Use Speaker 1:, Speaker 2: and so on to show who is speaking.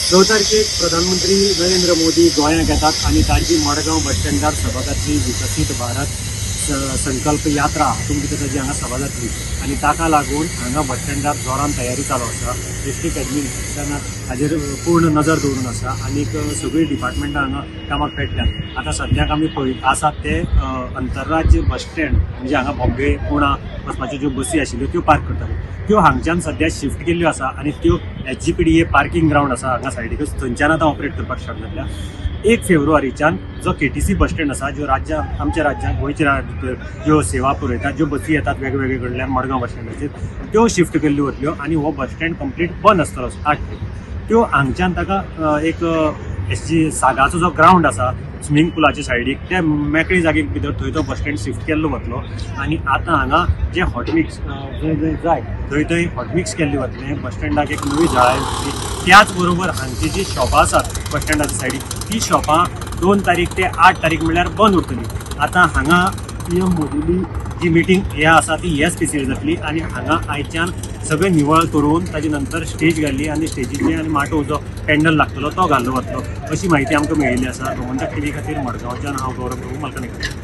Speaker 1: 9 तारखेक प्रधानमंत्री नरेंद्र मोदी गोंयांत येतात आनी तांची मडगांव बस स्टँडार सभा जातली. विकसीत भारत संकल्प यात्रा हातूंत भितर ताजी हांगा सभा जातली आनी ताका लागून हांगा बस स्टँडार जोरान तयारी चालू आसा. डिस्ट्रिक्ट एडमिनिस्ट्रेशन हाजेर पूर्ण नजर दवरून आसा आनीक सगळीं डिपार्टमेंटां हांगा कामाक पेटल्यात. आतां सद्याक आमी पळयत आसात ते अंतरराज्य बस स्टँड म्हणजे हांगा बॉम्बे पुणा वचपाच्यो ज्यो बसी आशिल्ल्यो त्यो पार्क करताल्यो, त्यो हांगच्यान सद्या शिफ्ट केल्ल्यो आसा आनी त्यो SGPDA parking ग्रावंड आसा हांगा सायडीकच थंयच्यान आतां ऑपरेट करपाक स्टार्ट जातल्या. 1 फेब्रुवारीच्यान जो KTC bus stand आसा, ज्यो राज्या आमच्या राज्यांत गोंयच्या भितर ज्यो सेवा पुरयतात, ज्यो बसी येतात वेगवेगळे कडल्यान मडगांव बस स्टँडाचेर, त्यो शिफ्ट केल्ल्यो वतल्यो आनी हो बस स्टँड कंप्लीट बंद आसतलो 8 ते. त्यो हांगच्यान ताका एक एसजी सागाचो जो ग्रावंड आसा स्विमींग पुलाच्या सायडीक त्या मेकळी जागे भितर थंय तो बस स्टँड शिफ्ट केल्लो वतलो आनी आतां हांगा जे हॉटमिक्स जंय जंय जाय थंय थंय हॉटमिक्स केल्ले वतले. बस स्टँडाक एक नवी जाळाय वतली. त्याच बरोबर हांगची जी शॉपां आसात बस स्टँडाच्या सायडीक ती शॉपां 2 तारीख ते 8 तारीख म्हणल्यार बंद उरतली. आतां हांगा PM मोदीली जी मिटींग हे आसा ती ह्या स्पेसीर जातली आनी हांगा आयच्यान सगळें निवळ करून ताजे नंतर स्टेज घाली आनी स्टेजीचे आनी माटोव जो पॅन्डल लागतलो तो घाल्लो वतलो अशी म्हायती आमकां मेळिल्ली आसा. गोमंतक टीव्ही खातीर मडगांवच्यान हांव गौरव प्रभू मलकणेकर.